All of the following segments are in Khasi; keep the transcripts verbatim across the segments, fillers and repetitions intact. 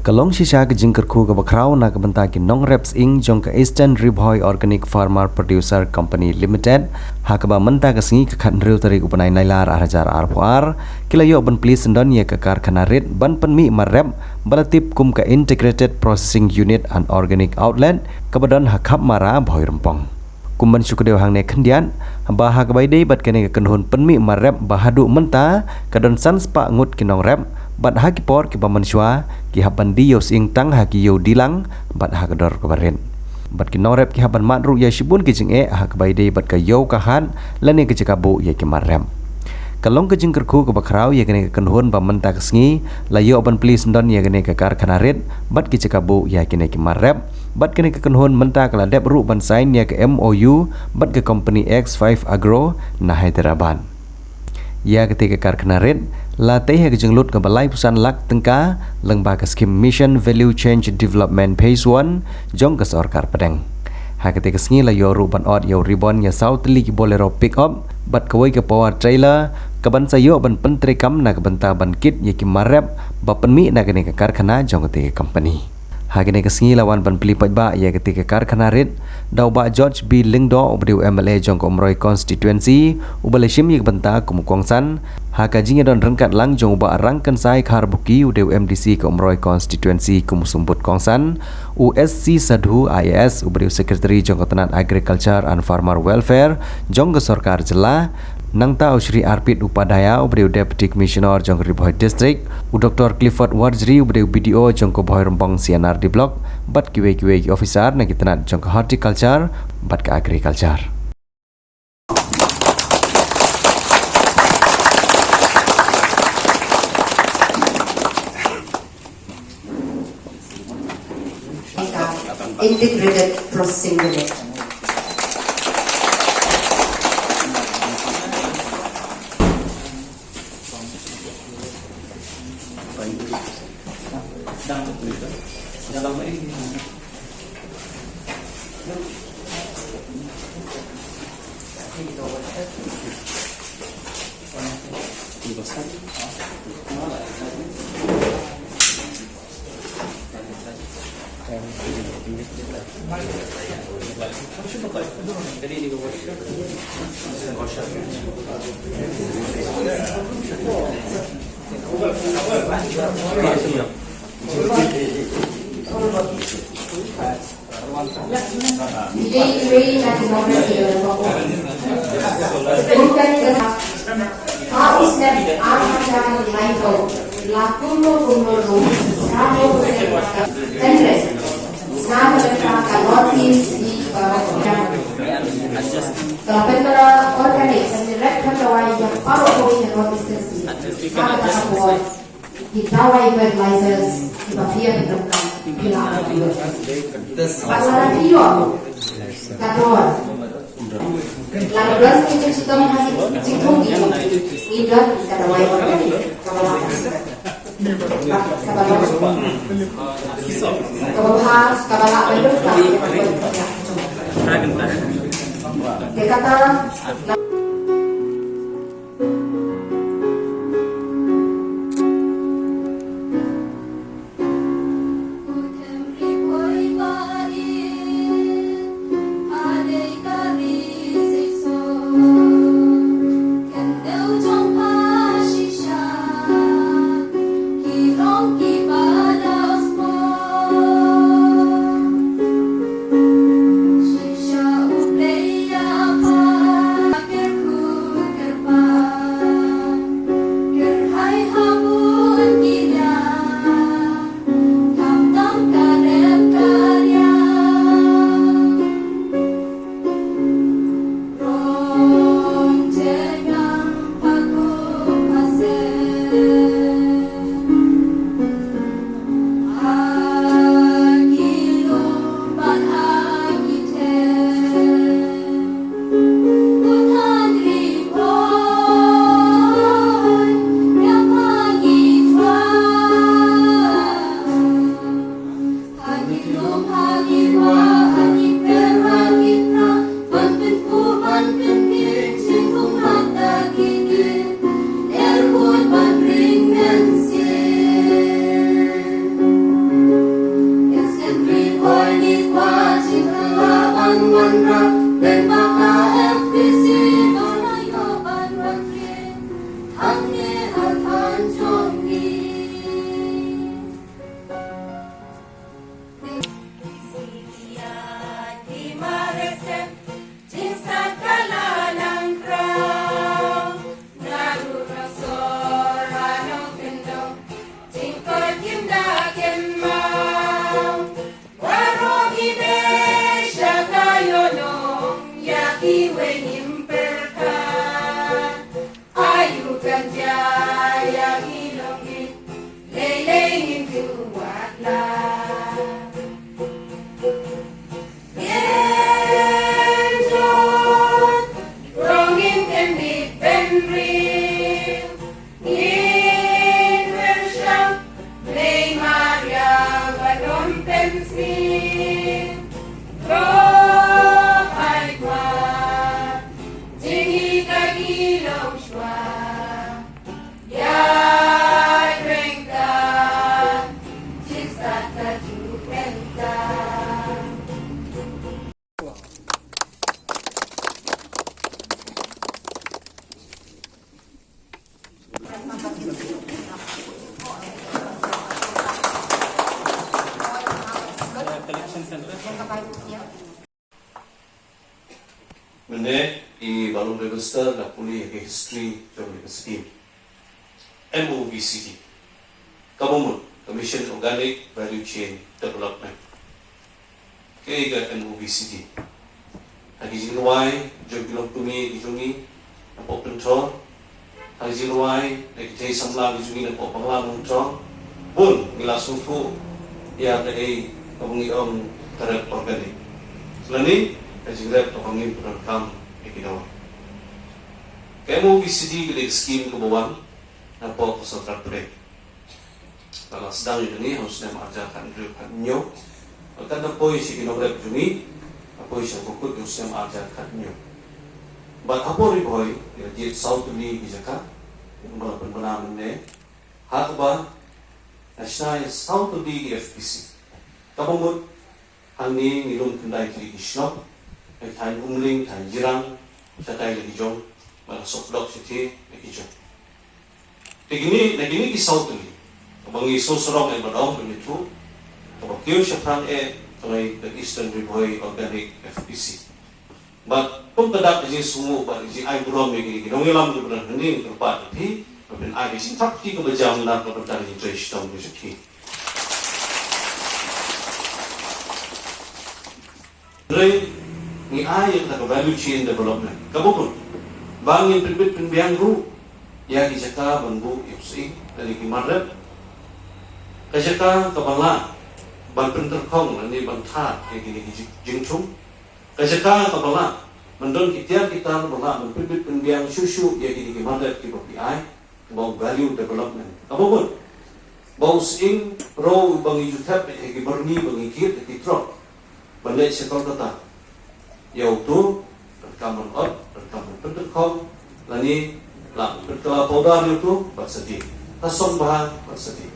Ka long shisha ka jingkyrkhu kaba khraw na ka bynta ki nongrep sying jong ka Eastern Ri Bhoi Organic Farmer Producer Company Limited, ha kaba mynta ka sngi ka khathynriew tarik u bnai Nailar ar hajar arphew ar, ki la ïoh ban plie syndon ïa ka karkhana rit ban pynmih mar rep ba la tip kum ka Integrated Processing Unit and Organic Outlet kaba don ha Khapmara, Bhoirympong. Kum ban shu kdew hangne khyndiat ba ha kaba ïadei bad kane ka kynhun pynmih mar rep ba haduh mynta ka don san spah ngut ki nongrep, bad ha ki por kiba mynshuwa ki hap ban die ïew sying tang ha ki ïew die lang bad ha ka dor kaba rit. Bad ki nongrep ki hap ban mad ruh ïa shibun ki jingeh ha kaba ïadei bad ka ïew ka hat lane ka jaka buh ïa ki mar rep. Ka long ka jingkyrkhu kaba khraw ïa kane ka kynhun ba mynta ka sngi la ïoh ban plie syndon ïa kane ka karkhana rit bad ki jaka buh ïa kine ki mar rep. Bad kane ka kynhun mynta ka la dep ruh ban sign ïa ka M O U bad ka company X five Agro na Hyderabad. Ïa kata ka karkhana rit la tei ha ka jinglut kaba laiphew san lak tyngka lyngba ka skim Mission Value Chain Development Phase One jong ka sorkar pdeng. Ha kata ka sngi la ïoh ruh ban ot ïa u ribbon ïa saw tylli ki Bolero pickup bad kawei ka power trailer kaban sa ïoh ban pyntreikam na ka bynta ban kit ïa ki mar rep ba pynmih na kane ka karkhana jong kata ka company. Ha kane ka sngi la wan ban plie paidbah ïa kata ka karkhana rit da u Bah George B Lyngdoh uba dei u M L A jong ka Umroi Constituency, uba la shim ïa ka bynta kum u kongsan ha ka jingïadon ryngkat lang jong u Bah Rangkynsai Kharbuki uba dei u M D C ka Umroi Constituency kum u symbud kongsan, u S C Sadhu I A S uba dei u Secretary jong ka tnat Agriculture and Farmer Welfare jong ka sorkar jylla, nangta u Shri Arpit Upadhyaya uba dei u Deputy Commissioner jong ka Ri Bhoi District, u Doctor Clifford Warjri uba dei u B D O jong ka Bhoirympong C and R D Block, bad kiwei kiwei ki officer na ki tnat jong ka Horticulture bad ka Agriculture. Integrated Processing Unit. Ka la pynbna organic, ka la pynbna ïa baroh kawei ka North Eastern State. Ka la pynbna ki dawai fertilizers kiba phi ïa pyndonkam, phi lah ban ïoh. Bad lada phi ïoh ka dor, lada don ki jingshitom ha ki jingthung ki jong phi, ngi don ka dawai organic kaba lah. Mynne i Balloon Register la pule ïa ka history jong ka scheme M O V C D, kaba mut ka Mission Organic Value Chain Development. Kaei ka M O V C D? Ha ki jingrwai jong ki longkmie ki jong ngi napoh Pynthor, ha ki jingrwai na ki thei samla ki jong ngi napoh Pangla Mungthrong, bun ngi la sngewthuh ïa kaei kaba ngi ong ka rep organic lane ka jingrep kaba ngim pyndonkam ïa ki dawai. Ka M O V C D ka dei ka skim kaba wan napoh ka sorkar pdeng. Ka la sdang ïa kane ha u snem ar hajar khathynriew khathynñiew. Bad ka da poi sha ki nongrep jong ngi, ka poi sha ka kut jong u snem ar hajar khathynñiew. Bad hapoh Ri Bhoi, ki la jied saw tylli ki jaka, kumba la pynbna mynne, ha kaba la shna ïa saw tylli ki F P C. Kaba mut, hangne ngi lum khyndai tylli ki shnong, ka thaiñ Umling, thaiñ Jirang, shatai la ki jong, bad la sop dok shathie la ki jong. Te kine, na kine ki saw tylli, kaba ngi sngewsarong eh ba dang pynithuh, kaba kiew shaphrang eh, ka long ka Eastern Ri Bhoi Organic F P C. Bad kum ka dak ka jingsngew bad ka jingai burom ïa kine ki nongïalam kiba don hangne, nga kyrpad ïa phi ba phin ai ka jingthap kti kaba jam na ka bynta ka jingtrei shitom ka jong phi. Hynrei ngi ai ïa kata ka value chain development, kaba bun ba ngin pynbit pynbiang ruh ïa ki jaka ban buh ïa u sying lane ki mar rep. Ka jaka kaba lah ban pyntyrkhong lane ban thad ïa kine ki jing-, jingthung. Ka jaka kaba lah ban don ki tiar ki tar ba lah ban pynbit pynbiang shuh shuh ïa kine ki mar rep kiba phi ai, kaba ong value development. Kaba bun ba u sying ruh ba ngi ju thep ïa ki byrni ba ngi kit ïa ki trok ban leit sha Kolkata, ïa uto, donkam ban ot, donkam ban pyntyrkhong, lane lah ban pynkylla powder ïa uto bad sa die, ka song bha bad sa die.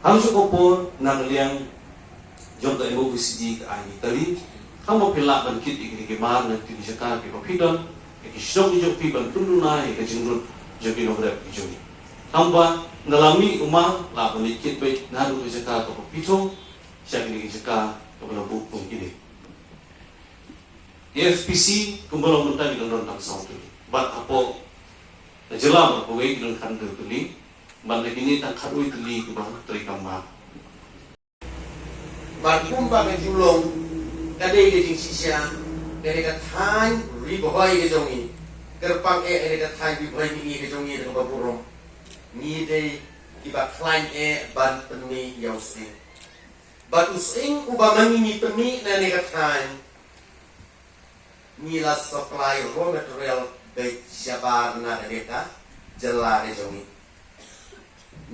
Hangno ka por na ka liang jong ka M O V C D ka ai ngi kali, kumno phi lah ban kit ïa kine ki mar na kine ki jaka kiba phi don, ïa ki shnong ki jong phi ban pynduna ïa ka jingrut jong ki nongrep ki jong ngi. Kumba na la mih u mar lah ban leit kit beit naduh ka jaka kaba phi thung sha kine ki jaka kaba la buh kum kine. F P C kumba long mynta ki dang don tang saw tylli. Bad hapoh ka jylla baroh kawei ki don khathynriew tylli. Bad na kine tang khatwei tylli kiba treikam bha. Bad kumba ka ju long, ka dei ka jingshisha, ka dei ka thaiñ Ri Bhoi ka jong ngi. Kyrpang eh ka dei ka thaiñ Ri Bhoi ngi ka jong ngi da kaba burom. Ngi dei kiba khlaiñ eh ban pynmih ïa u sying. Bad u sying uba ma ngi ngi pynmih na kane ka thaiñ, ngi la supply raw material beit shabar na kane ka jylla ka jong ngi.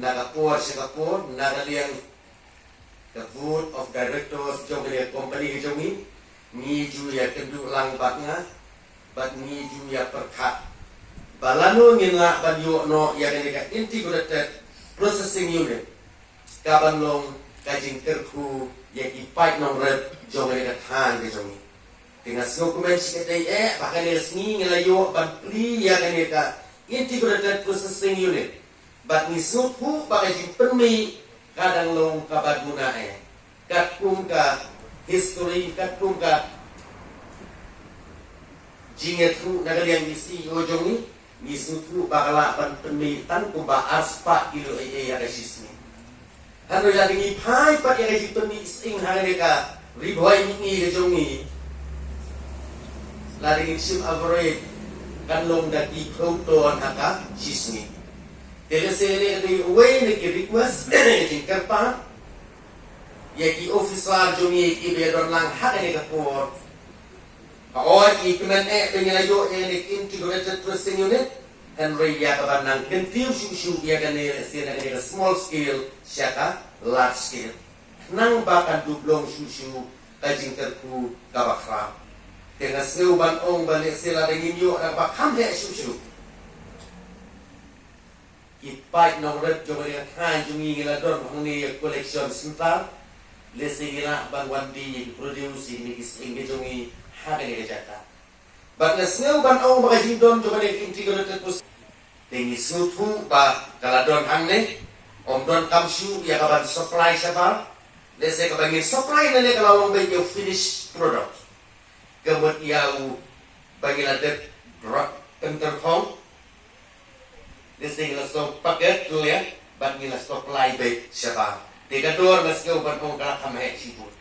Na ka por sha ka por, na ka liang ka board of directors jong kane ka company ka jong ngi, ngi ju ïakynduh lang bad nga, bad ngi ju ïapyrkhat ba lano ngin lah ban ïoh noh ïa kane ka integrated processing unit, kaban long ka jingkyrkhu ïa ki paid nongrep jong kane ka thaiñ ka jong ngi. Te nga sngewkmen shikatdei eh ba kane ka sngi ngi la ïoh ban plie ïa kane ka integrated processing unit. Bad ngi sngewthuh ba ka jingpynmih ka dang long kaba duna eh. Katkum ka history, katkum ka jingïathuh na ka liang ki C E O jong ngi, ngi sngewthuh ba ka lah ban pynmih tang kumba arspah kilo ei ei ha ka shisngi. Hynrei lada ngi phai pat ïa ka jingpynmih sying ha kane ka Ri Bhoi mihngi ka jong ngi, lada ngi shim average kan long da ki phew ton ha ka shisngi. Te lehse kane ka dei uwei na ki request, ka jingkyrpad ïa ki officer jong ngi kiba don lang ha kane ka por. Hooid, ngi kmen eh ba ngi la ïoh ïa kane ka integrated processing unit, hynrei ïa kaban nang kyntiew shuh shuh ïa kane, lehse na kane ka small scale sha ka large scale, khnang ba kan dup long shuh shuh ka jingkyrkhu kaba khraw. Te nga sngew ban ong ba lehse lada ngin ïoh da kaba kham heh shuh shuh, ki paid nongrep jong kane ka thaiñ jong ngi, ngi la don hangne ïa collection centre. Lehse ngi lah ban wan die ïa ki produce ïa kine ki sying ka jong ngi ha kane ka jaka. Bad nga sngew ban ong ba ka jingdon jong kane ka integrated process, te ngi sngewthuh ba ka la don hangne, ym don kam shuh ïa ka ban supply shabar. Lehse kaba ngin supply nangne ka la long beit ïa u finished product. Ka mut ïa u ba ngi la dep bro-, pynter khong. Lehse ngi la snow packet tu ïa, bad ngi la supply beit shabar. Te ka dor nga sngew ban ong ka la kham heh shibun.